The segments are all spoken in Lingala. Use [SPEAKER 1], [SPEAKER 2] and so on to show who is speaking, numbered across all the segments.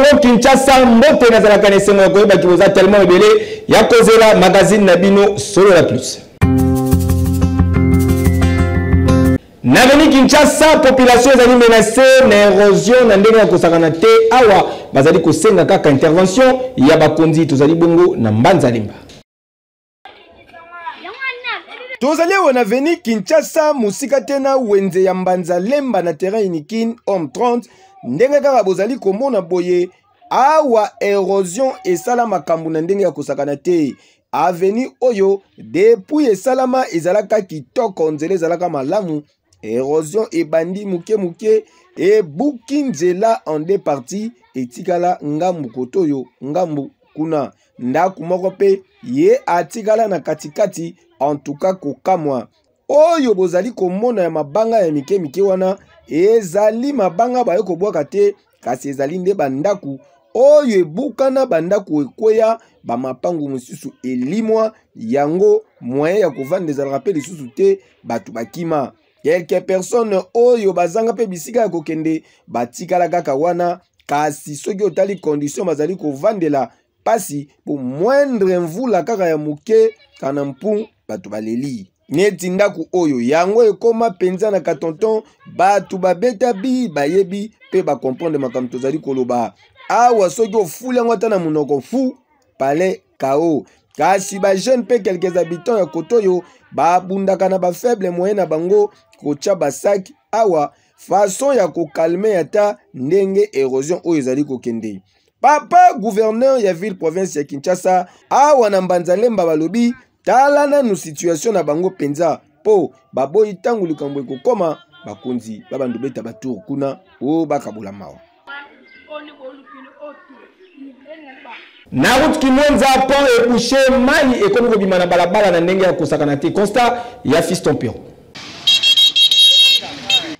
[SPEAKER 1] Congo Kinshasa, mbote nazalaka na esengo ya koyeba ki boza tellement ebele ya kozela magazine na bino Solola Plus. Na avenue Kinshasa, population ezali menacée na érosion na ndenge ya kosakana te. Awa bazali kosenga kaka intervention ya bakonzi. Tozali bongo na Mbanza Lemba. Tozali awa na avenue Kinshasa, mosika te na wenze ya Mbanza Lemba na terrain Unikin homme 30. Ndenge kaka bozali komona boye, awa erosion esala makambo na ndenge ya kosakana te. Avenue oyo depuis esalama ezalaka kitoko, nzela ezalaka malamu. Erosion ebandi moke moke, ebuki nzela en deux parties, etikala ngambu kotoyo ngambu kuna. Ndako moko mpe ye atikala na katikati. En tout cas kokamwa oyo bozali komona ya mabanga ya mike mike wana ezali mabanga baye kobwaka te, kasi ezali nde bandako oyo ebukana, bandako ekweya, bamapangu mosusu elimwa, yango moyen ya kovanda ezalaka mpe lisusu te, bato bakima. Quelques personnes oyo bazanga mpe bisika ya kokende batikala kaka wana, kasi soki otali condition bazali kovandela pasi, po moindre mvula kaka ya moke kana mpu bato baleli. Neti ndako oyo yango ekoma mpenza na katonton, bato babeta bi bayebi mpe bakomprendre makambo tozali koloba awa. Soki ofuli yango ata na monoko fu palais kao. Kasi ba jeune mpe quelques habitants ya koto oyo babundaka na ba faible moyen na bango kotya basak awa, façon ya kokalme ata ndenge erosion oyo ezali kokende. Papa gouverneur ya ville province ya Kinshasa awa na Mbanza Lemba balobi tala nanu situation na bango mpenza, mpo baboyi ntango likambo ekokoma bakonzi babandu beta batour kuna o bakabola mawa. Na route Kimwenza, pont ebouché, mai ekomi kobima na balabala na ndenge ya kosakana te. Constat ya Fiston Pero.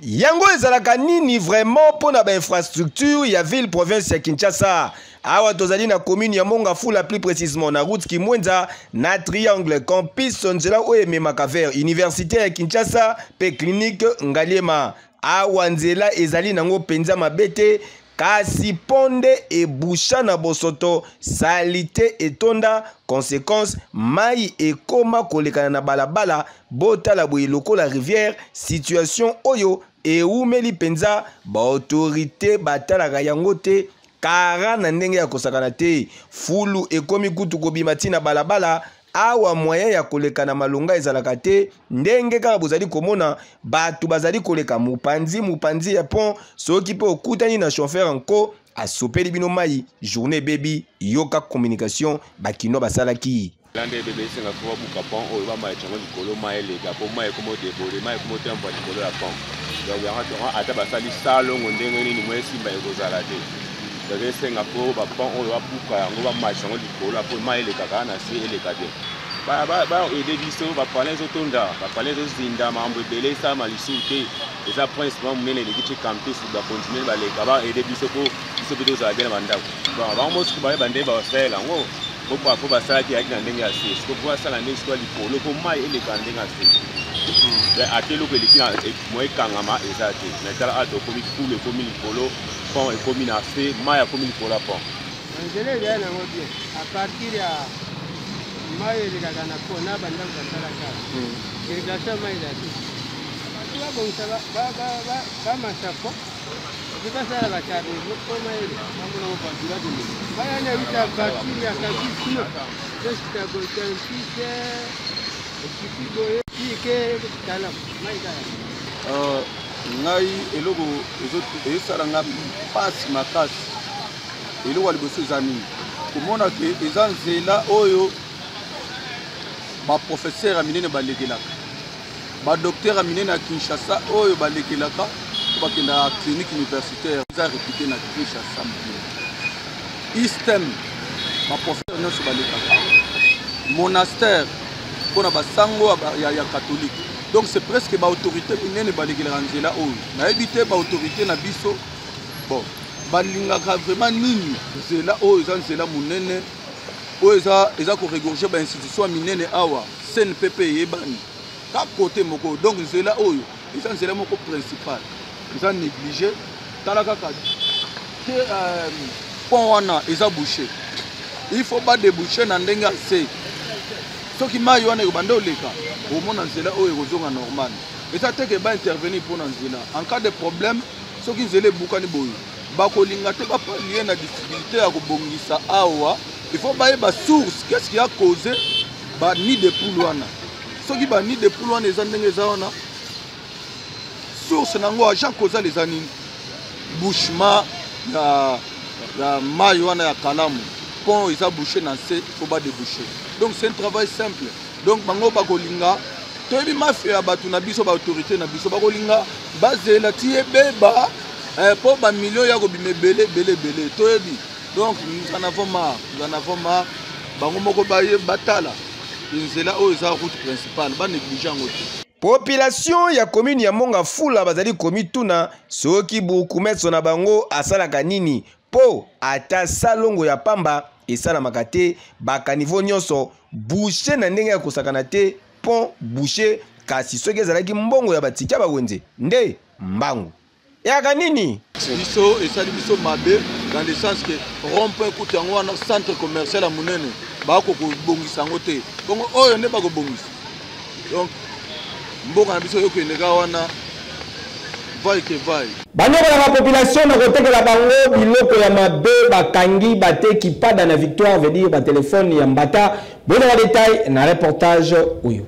[SPEAKER 1] Yango ezalaka nini vraiment mpo na bainfrastructure ya ville province ya Kinshasa? Awa tozali na commune ya Mongafula, plus précisément na route Kimwenza na triangle campus, nzela oyo ememaka vers université ya Kinshasa pe clinique Ngaliema. Awa nzela ezali nango mpenza mabe te, kasi mpo nde ebusha na bosoto, salite etonda, conséquence mai ekoma kolekana na balabala. Botala boye lokola rivière. Situation oyo ewumeli mpenza, baautorité batalaka yango te, kara na ndenge ya kosakana te. Fulu ekomi kutu kobima ti na balabala. Awa moyen ya koleka na malonga ezalaka te, ndenge kaka bozali komona bato bazali koleka mopanzi mopanzi ya pont. Soki mpe okutani na chauffeur nko asopeli bino mai, journée ebebi. Yoka communication bakino basalaki.
[SPEAKER 2] Lande ebebe esenga fo babuka pont oyo, bamaya yango likolo, mai eleka, mpo mai ekoma odebole, mai ekoma otambwa likolo ya pont. Donc yango tonga ata basali salongo ndenge nini, mwa esimba ekozala te. Donc esenga fo bapont oyo babuka yango, bamaya yango likolo, mpo mai elekaka na se, eleka te. Baede biso, bapalin ezotonda, bapalin ezozinda, makambo ebele esalama lisusu te. Eza prince mwa monene eleki ti campus, bakonzi minene baleka, baede biso mpo biso mpe tozala bien na bandako. Bango mosuku bayeba nde basalela yango, po po basalaki eyaki na ndenge ya se, siko po basala ndenge sikoya likolo mpo mai eleka na ndenge ya se. Ata eloko eleki mo ekangama eza te. Mais tala ata okomi fulu ekomi likolo, pont ekomi na se, mai akomi likolo ya pont.
[SPEAKER 3] Nzela ezali nango bien à partir ya mai elekaka na po na bandako basalaka irrigation, mai ezali te. Bato babongisa bamasa po epi basala bacaniveau po mai eleka. Mai wana euta à partir ya campus kuna tosita boye campus ekiti boye tike tala mai kaka.
[SPEAKER 4] Ngai eloko ezosala nga mpasi makasi, eloko ya liboso eza nini? Komona ke eza nzela oyo baprofesseur ya minene balekelaka, badocteur ya minene ya Kinshasa oyo balekelaka po bakendaka clinique universitaire eza réputé na Kinshasa mobimba, istem, baprofesseur nyonso balekaka, monastère mpona basango ya catholique. Donc c'est presque baautorité minene balekelaka nzela oyo. Nayebi te baautorité na biso bon balingaka vraiment nini. Nzela oyo eza nzela monene oyo eza koregorge bainstitution ya minene awa, CNPP eyebani ka kote moko. Donc nzela oyo eza nzela moko principale, eza négligé. Tala kaka te, Pont wana eza bouche, il faut badébouche na ndenge ya se. Soki mai wana ekobanda oleka, omona nzela oyo ekozonga normal. Eza te ke baintervenir mpo na nzela en cas de problème. Soki nzela ebukani boye, bakolinga te bapalie na difficulté ya kobongisa awa. Il faut bayeba source, qu'est-ce qui a causé ba nid de poule wana. Soki ba nid de poule wana eza ndenge eza wana, source nango, agent causal eza nini? Bouchement ya mai wana ya Kalamu. Pont eza bouché na se, il faut badéboucher. Donc c'est un travail simple. Donc bango bakolinga, toyebi mafia ya bato na biso, baautorité na biso bakolinga bazela ti ebeba mpo bamillion ya kobima ebele ebele ebele, toyebi. Donc nous en avons marre, nous en avons marre. Bango moko baye batala nzela oyo eza route principale, banéglige yango te.
[SPEAKER 1] Population ya commune ya Monga Fula bazali komituna soki bourgmestre na bango asalaka nini, mpo ata salongo ya pamba esalamaka te. Bacaniveaux nyonso bouché na ndenge ya kosakana te, pont bouché. Kasi soki ezalaki mbongo ya batiki ya bawenze nde mbangu eyaka nini?
[SPEAKER 4] Biso esali biso mabe dans le sens que rond-point kutu yango wana, centre commercial ya monene, bako kobongisa yango te. Bongo oyo nde bakobongisa. Donc mboka na biso eyokendeka wana vaille que vaille.
[SPEAKER 1] Banyokolaka population na kotekela bango biloko ya mabe. Bakangi bateki pada na Victoire, veut dire batelefone ya mbata. Bozala détail na reportage oyo.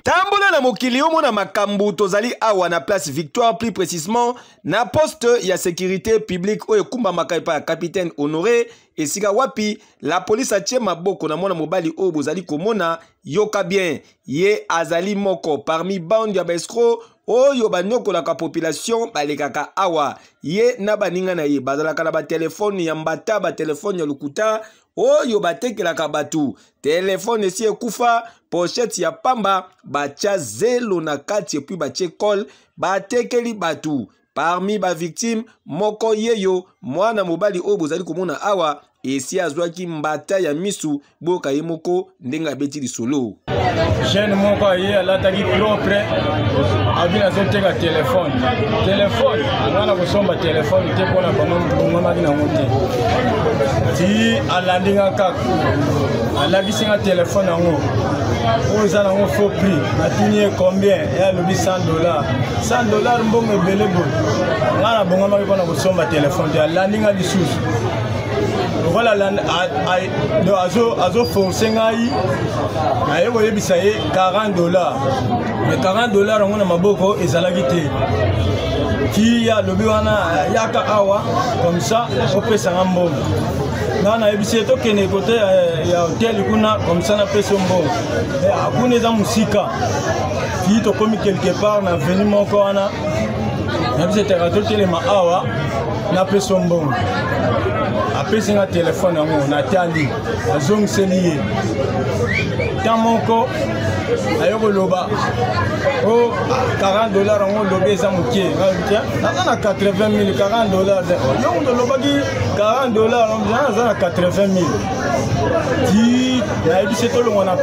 [SPEAKER 1] Tambola na mokili, omona makambo. Tozali awa na place Victoire, plus précisément na poste ya sécurité publique oyo ekumbamaka epai ya capitaine Honoré, esika wapi la police atie maboko na mwana mobali oyo bozali komona. Yoka bien, ye azali moko parmi bande ya baescrocs oyo banyokolaka population balekaka awa. Ye na baninga na ye bazalaka na batelefone ya mbata, batelefone ya lokuta oyo batekelaka bato. Telefone esi ekufa, pochette ya pamba, batya zelo na kati et puis batie colle, batekeli bato. Parmi bavictime moko yeyo mwana mobali oyo bozali komona awa, esi azwaki mbata ya misu. Boyoka ye moko ndenge abeti lisolo.
[SPEAKER 5] Jeune moko aye, alataki propre, abi nazoteka telefone. Telefone nga na kosomba telefone te, mpona bongamaki nango te. Ti alandi nga kaka, alakisi nga telefone yango oyo eza nango faux prix. Natuni ye combien, ye alobi 100 dollar. 100 dollar, mbongo ebele boye, nga nabongamaki mpona kosomba telefone te. Alandi nga lisusu lokola azoforce ngai, naye koyebisa ye 40 dollar. Mais 40 dollar yango na maboko ezalaki te. Ti ye alobi wana yaka awa, comme ça opesanga mbongo. Nga nayebisi ye tokende kote ya hotel kuna, comme ça napesa yo mbongo. Kuna eza mosika. Ti tokomi quelque part na avenue moko wana, nayebisi etaka totelema awa, napesa yo mbongo. Apesi nga telefone yango, natali, nazongiseli ye. Ntan moko aye koloba o 40 dollar yango olobi eza moke, naza na 80 000. 40 dollar, yo moto olobaki 40 dollar, naza na 80 000. Ti nayebisi tolongwa na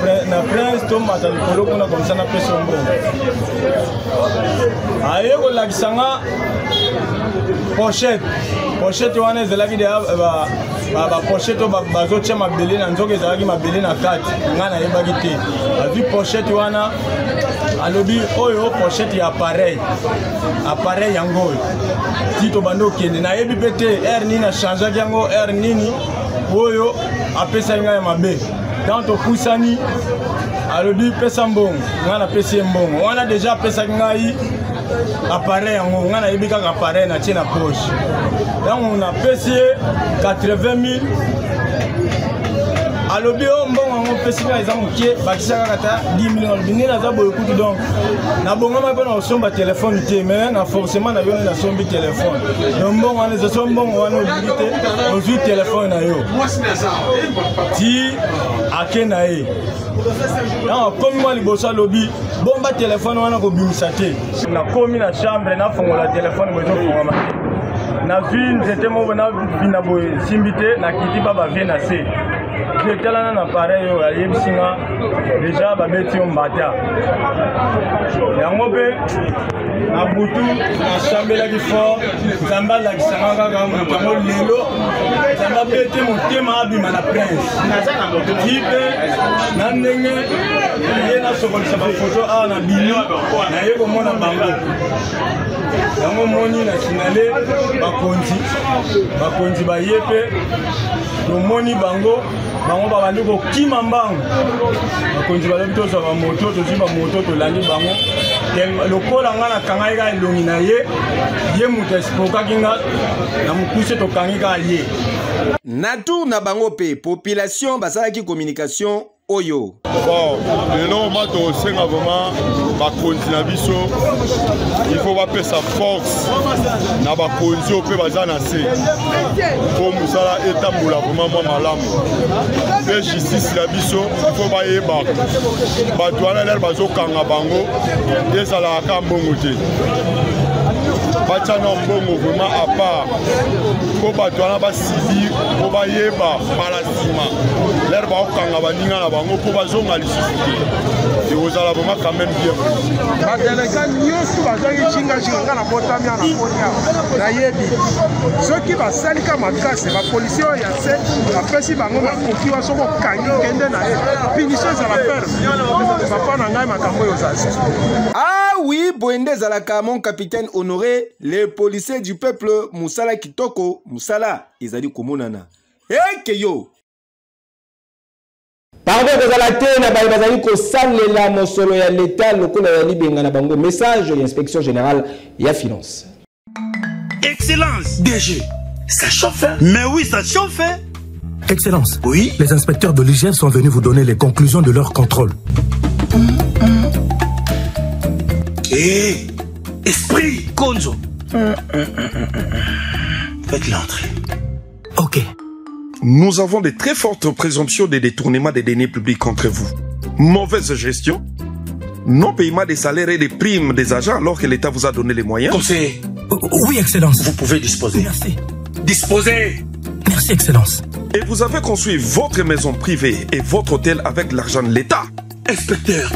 [SPEAKER 5] Prince, tomata likolo kuna, comme ça napesa yo mbongo. Aye kolakisa nga pochette. Pochette wana ezalaki deya bapochette oyo bazotia mabele na nzoka, ezalaki mabele na kati, ngai nayebaki te. Azwi pochette wana, alobi oyo pochette ya appareil, appareil yango oyo. Ti tobandi okende, nayebi mpe te heure nini achangeaki yango, heure nini oyo apesaki ngai ya mabe. Ntango topusani, alobi pesa mbongo. Ngai napesi ye mbongo wana, deja apesaki ngai appareil yango. Ngai nayebi kaka appareil natie na poche. Ntango napesi ye 80 000, alobi o mbongo yango opesi ngai eza moke, bakisa kaka ta 10 million. Alobi nde naza boye kutu, donc nabongama mpo na kosomba telefone te, mais na forcément na yo nde nasombi telefone. Donc mbongo wana eza so mbongo wana olingi te, ozwi telefone na yo. Ti ake na ye, ntango akomi mwa liboso, alobi bomba telefone wana, kobimisa te. Nakomi na chambre, nafongola telefone, bo ezofungwama te. Nazwi nzete moko navina boye esimbi te, nakiti pa bavie na se. Etalana na pareil oyo ayebisi nga deja babeti yo mbata. Yango mpe na butu nasambelaki fort, Nzambe alakisa nga kaka moto yango lelo Nzambe abete motema abima na prince ti mpe na ndenge ye nasokolisa bafoto awa na bimi naye komona bango yango moni na sinale bakonzi bakonzi baye mpe tomoni bango bango babandi kokima mbangu bakonzi balobi tozwa bamoto tozwi bamoto tolandi bango lokola ngai nakangaki kaka elongi na ye ye moto esipokaki nga na mokuse tokangi kaka ye
[SPEAKER 1] na tour na bango mpe population basalaki communication oyo.
[SPEAKER 6] Bon, lelo ma tosenga vraiment bakonzi na biso il faut bapesa force na bakonzi oyo mpe baza na se mpo mosala etambola vraiment mwa malamu mpe justice na biso il faut bayeba bato wana lere bazokanga bango ezalaka kaka mbongo te batya na mbongo vraiment à part mpo bato wana basibir mpo bayeba mbala nsima lere bakokanga baninga na bango mpo bazonga lisusu te ekozala vraiment quand même bien
[SPEAKER 7] badeleka nyonso bazwaki jingajinga nga nabotami awa na koni awa nayebi soki basalika makasi bapolisier oyo ya se bapesi bango makoki wa soki okangi kende na ye punition ezala ferme papa na ngai makambo oyo ozali.
[SPEAKER 1] Ah oui, boye nde ezalaka mon capitaine Honoré, le policier du peuple, mosala kitoko, mosala ezali komonana. Eke yo! Pardon kozala te na baye bazali kosalela mosolo ya leta lokola ya libenga na bango. Message ya inspection générale ya finance.
[SPEAKER 8] Excellence DG, ça chauffe hein? Mais oui, ça chauffe hein?
[SPEAKER 9] Excellence, oui? Les inspecteurs de l'IGF sont venus vous donner les conclusions de leur contrôle.
[SPEAKER 8] Hé, esprit Konzo. Faites l'entrée.
[SPEAKER 9] Ok.
[SPEAKER 6] Nous avons de très fortes présomptions de détournement des deniers publics contre vous. Mauvaise gestion, non-paiement des salaires et des primes des agents alors que l'État vous a donné les moyens.
[SPEAKER 8] Conseiller.
[SPEAKER 9] Oui, Excellence.
[SPEAKER 8] Vous pouvez disposer.
[SPEAKER 9] Merci.
[SPEAKER 8] Disposez.
[SPEAKER 9] Merci, Excellence.
[SPEAKER 6] Et vous avez construit votre maison privée et votre hôtel avec l'argent de l'État.
[SPEAKER 8] Inspecteur.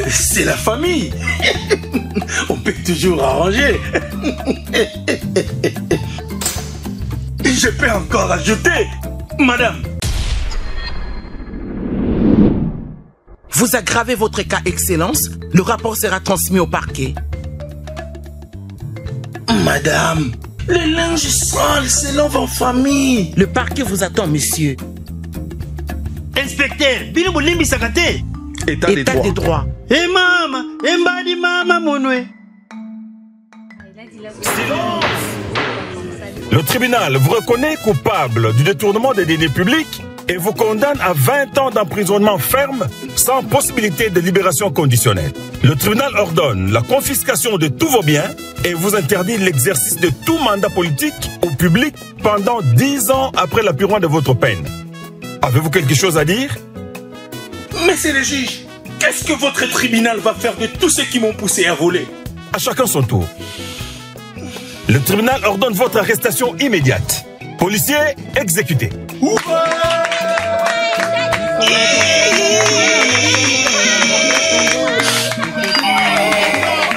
[SPEAKER 8] C'est la famille. On peut toujours arranger. Je peux encore ajouter, madame.
[SPEAKER 10] Vous aggravez votre cas, Excellence. Le rapport sera transmis au parquet.
[SPEAKER 8] Madame, le linge sale se lave en famille.
[SPEAKER 10] Le parquet vous attend, monsieur.
[SPEAKER 8] Inspecteur, bino bolimbisaka te.
[SPEAKER 6] État des
[SPEAKER 10] État
[SPEAKER 6] droits.
[SPEAKER 10] des droits.
[SPEAKER 8] E mama, e mbadi mama monwe.
[SPEAKER 11] Silence! Le tribunal vous reconnaît coupable du détournement des deniers publics et vous condamne à 20 ans d'emprisonnement ferme sans possibilité de libération conditionnelle. Le tribunal ordonne la confiscation de tous vos biens et vous interdit l'exercice de tout mandat politique ou public pendant 10 ans après l'apurement de votre peine. Avez-vous quelque chose à dire?
[SPEAKER 8] Monsieur le juge, qu'est-ce que votre tribunal va faire de tous ceux qui m'ont poussé à voler?
[SPEAKER 11] À chacun son tour. Le tribunal ordonne votre arrestation immédiate. Policier, exécuté.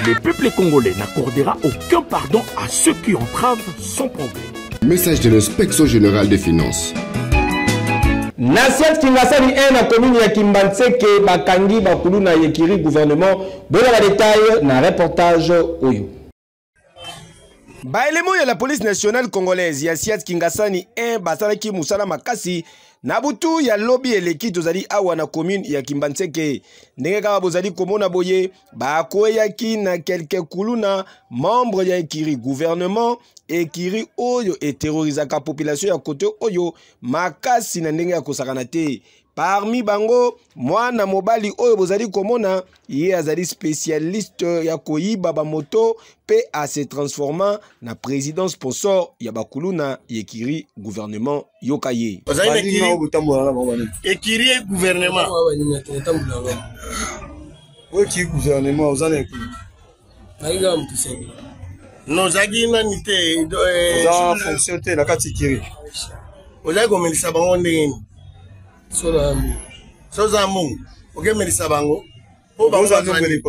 [SPEAKER 12] Le peuple congolais n'accordera aucun pardon à ceux qui entravent son progrès.
[SPEAKER 13] Message de l'inspection générale des finances.
[SPEAKER 1] Na Siat Kingasani 1 na commune ya Kimbanseke bakangi bakulu na yekiri gouvernement bola ba détail na reportage oyo. Ba élément ya la police nationale congolaise ya Siat Kingasani 1 basalaki musala makasi na butu ya lobi eleki tozali awa na commune ya Kimbanseke. Ndenge kaka bozali komona boye bakweyaki na quelques kuluna membre ya ekiri gouvernement ekiri oyo eterrorisaka population ya kote oyo makasi na ndenge ya kosakana te. Parmi bango mwana mobali oyo bozali komona ye azali spécialiste ya koyiba ba moto pe a se transforma na président sponsor ya bakuluna yekiri gouvernement yoka ye.
[SPEAKER 14] Ozali na ekiri? Ekiri gouvernement.
[SPEAKER 5] Oyo ki gouvernement oza na ekolo.
[SPEAKER 14] Nayi kaka motu seko.
[SPEAKER 15] Non, ozalaki nani te.
[SPEAKER 5] Eh, oza fonction te na kati kiri.
[SPEAKER 15] Ozalaki komelisa bango ndenge nini?
[SPEAKER 14] Solo ya mbongo.
[SPEAKER 15] So oza mbongo, okemelisa bango.
[SPEAKER 5] Po bango bazwa nini?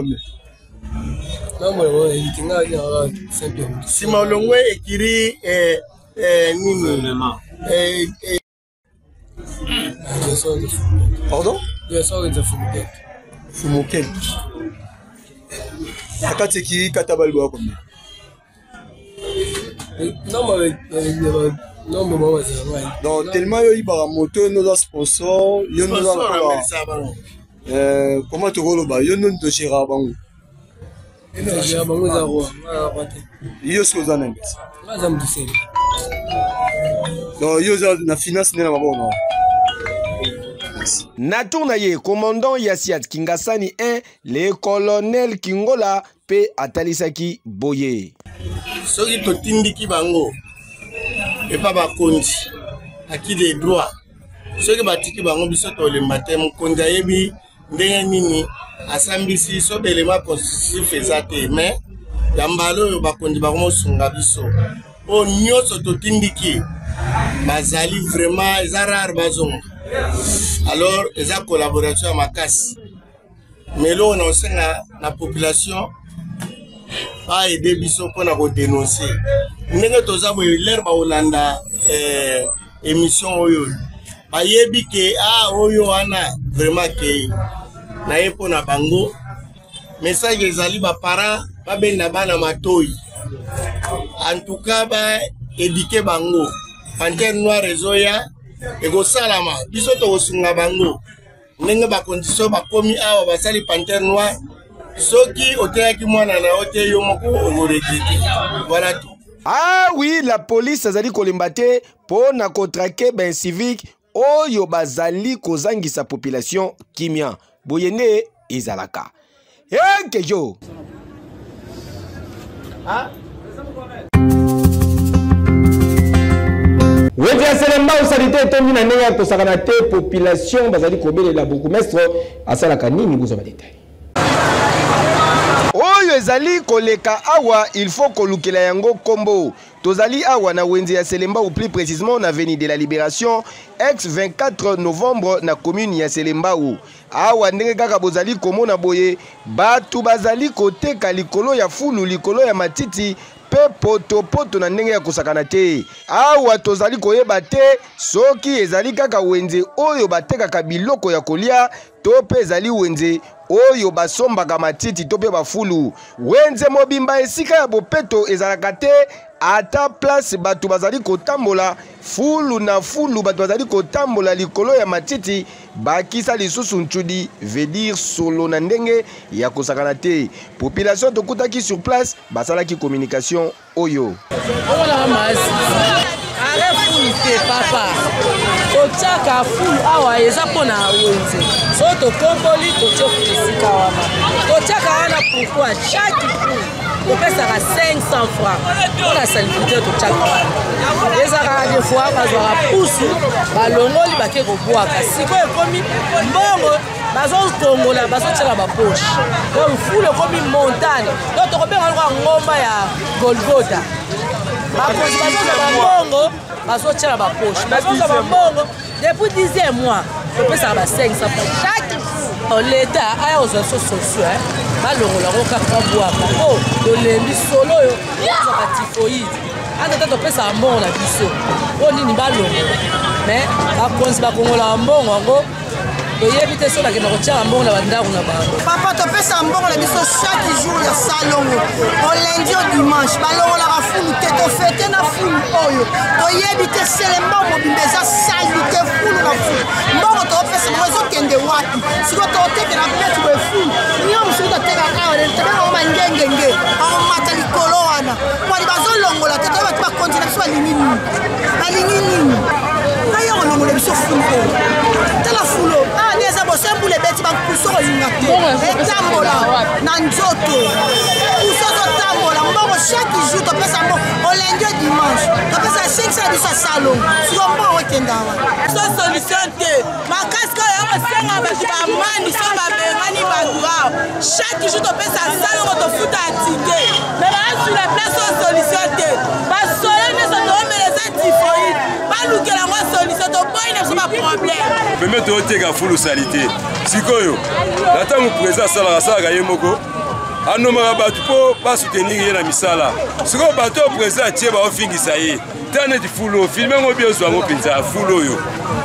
[SPEAKER 15] Nsima olongwe ekiri eh, eh, nini? Eh, eh,
[SPEAKER 5] Pardon? Fumukete. Na kati eki kata bali boya combien? Donc tellement yo yibaka moto yo ndoza sponsor yo ndoza lokola euh, comment tokoloba yo ndo togéraka bango yo soki oza nani donc yo oza na finance nde na maboko na
[SPEAKER 1] Na tour na ye, commandant ya Siat Kingasani 1, le colonel Kingola mpe atalisaki boye.
[SPEAKER 15] Soki totindiki bango epa bakonzi aki de droit, soki batiki bango biso tolemba te. Mokonzi ayebi ndenge nini asambisi so belema constitutif eza te, mais ya mbala oyo bakonzi bakomosunga biso oyo nyonso totindiki bazali vraiment eza rare bazonga. Alors eza collaboration ya makasi, mais eloko na kosenga na population baede biso mpona kodenonse ndenge toza boye. Lere bakolanda eh, émission oyo bayebi ke ah, oyo wana vraiment ke naye mpo na bango. Message ezali baparent babenda bana matoi, en tout cas baedike bango. Pantere noire ezoya ekosalama, biso tokosunga bango ndenge bakondition bakomi awa basali pantere noire. Soki oteyaki mwana na yo te, yo moko okoregrete. Voilà tout.
[SPEAKER 1] Ah oui, la police azali kolemba te mpo na kotrake baincivique oyo bazali kozangisa population kimia. Boye nde ezalaka. Ekejo! Ah? Wenze ya Selembao, salite etondi na ndenge ya kosakana te. Population bazali kobelela bourgmestre asalaka nini? Bozwa badetail oyo ezali koleka awa, il faut kolukela yango kombo. Tozali awa na wenze ya Selembao, plus précisément na avenue de la Libération, ex 24 novembre, na commune ya Selembao. Awa ndenge kaka bozali komona boye, bato bazali koteka likolo ya fulu, likolo ya matiti mpe potopoto na ndenge ya kosakana te. Awa tozali koyeba te soki ezali kaka wenze oyo batekaka biloko ya kolia to mpe ezali wenze oyo basombaka matiti to mpe bafulu. Wenze mobimba esika ya bopeto ezalaka te, ata place bato bazali kotambola fulu na fulu, bato bazali kotambola likolo ya matiti, bakisa lisusu ntshudi, veut dire solo na ndenge ya kosakana te. Population tokutaki sur place basalaki communication oyo.
[SPEAKER 16] Omonaka masi are fulu te papa, totiaka fulu awa eza mpo na wenze. So tokomboli totie esika wana, totiaka wana pourquoi? Chaque fulu topesaka 500 francs mpo na salubrité. Totiaka wana, ezalaka des fois bazwaka pusu, balongoli, bake kobwaka. Sikoyo ekomi mbongo bazokongola, bazotyela bapoche. Donc fulu ekomi montagne, donc tokobenga lokola ngomba ya Golgota. Bakonzi bazozwa bambongo, bazotyela bapoche, bazozwa bambongo. Depuis 10e mois topesaka ba 500 chaque jour. Leta aya kozwa biso solution, balongola yango kaka, babwaka po tolembi solo oyo, tozwaka typhoïde. Ata ta topesaka mbongo na biso mpo nini balongola? Mais bakonzi bakongolaka mbongo yango, toyebi te soki bakenda kotyaka mbongo na bandako na bango.
[SPEAKER 17] Papa, topesaka mbongo na biso chaque jour ya salongo, au lundi au dimanche. Balongolaka fulu te, tofete na fulu oyo toyebi te. Selembao mobimba eza salite, fulu na fulu. Mbongo topesa bango ezokende wapi? Sikoyo tokotekela peti boye fulu nyonso. Soki totekaka awa, tobengango mangengenge, akomata likolo wana kwani bazolongola te. Toyeba te bakonzi na biso balingi nini, balingi nini? Baya kolongola biso fulu oyo. Tala fulo ah, nde eza boso mbula ebeti, bankusu kolinga te etambola na nzoto, kusu ezotambola. Mbongo chaque jour topesa yango au lundi au dimanche, topesa 500. biso ya salongo siko mbongo ekenda wana
[SPEAKER 16] so solution te makasi kaka ya kosenga bato bamani so babengani bato awa chaque jour topesa salongo tofuta ya tike me baazwi na place oyo solution te basolo nyonso toomela eza typhoïde balukela yango solution toboyi na biso baproblème
[SPEAKER 2] pembe tooteka fulu salite sikoyo na ntango président asalaka asalaka ye moko anomaka bato mpo basoutenir ye na misala sikoyo bato oyo président atie baofingisa ye ta neti fulu oyo filme yango bi ozwa yango mpenza fulu oyo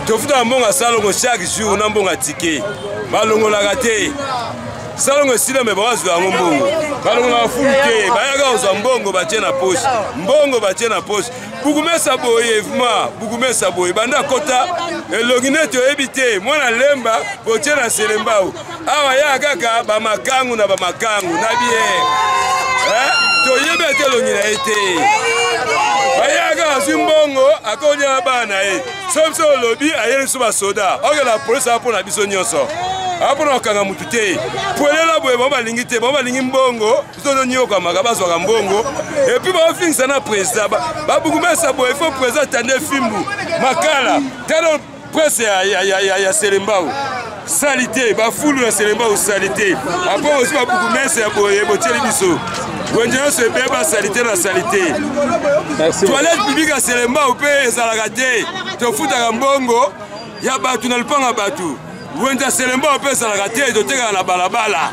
[SPEAKER 2] tofutaka mbongo ya salongo chaque jour na mbongo ya tike balongolaka te salongo esila me bakazwa yango mbongo balongolaka fulu te bayaka kozwa mbongo batie na poche mbongo batie na poche bukumesa boye vrma bukumesa boye banda akota elongi neti oyebi te mwana lemba botie na selembao awa ya kaka bamakangu na bamakangu na biere eh? toyebi ata elongi na ye te bayaka azwi mbongo akolia na bana na ye so biso olobi ayeli biso basoda okela polisi aa mpo na biso nyonso aa mpo na kokanga motu te pwelela boye bango balingi te bango balingi mbongo biso tonyokamaka bazwaka mbongo epuis baofingisa na président babukumesa boye fo président tande fimbu makala tala presse ya, ya, ya, ya, ya selembao salite bafulu ya selembao salite apres ozwi babukumese ya boye botieli biso wenze nyonso ebeba salite na salite toilette publique ya selembao mpe ezalaka te tofutaka mbongo ya bato na lupango ya bato wenze ya selembao mpe ezalaka te totekaka na balabala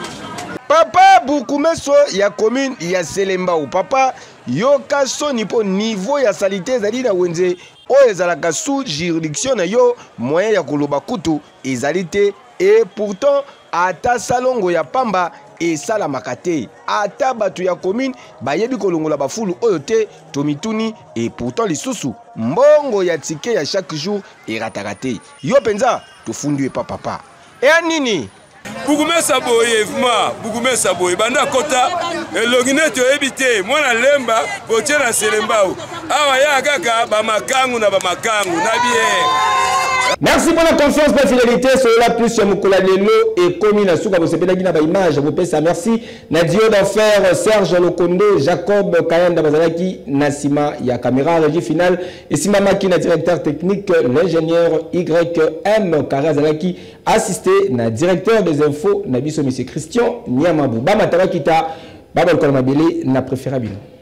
[SPEAKER 1] papa bukumeso ya commune ya selembao papa yoka soni mpo niveau ya salite ezali na wenze oyo ezalaka sous juridiction na yo moyen ya koloba kutu ezali te et pourtant ata salongo ya pamba esalamaka te ata bato ya commune bayebi kolongola bafulu oyo te tomituni et pourtant lisusu mbongo ya tike ya chaque jour erataka te yo mpenza tofundi epa papa eya nini
[SPEAKER 2] bukumesa boye vrma bukumesa boye banda akota elongi neti oyebi te mwana lemba botie na selembao awa ya kaka bamakangu na bamakangu na biere
[SPEAKER 1] Merci pour la confiance, la fidélité. Solola plus ya mokolo ya lelo ekomi na suka bosepelaki na baimage bopesa merci na dio d'enfer Serge Lokondo Jacob Kayanda bazalaki na nsima ya caméra régie finale esimbamaki na directeur technique l'ingénieur YM Carré azalaki assisté na directeur des infos na biso monsieur Christian Niamabou bamata bakita babalukana mabele na préféra bino.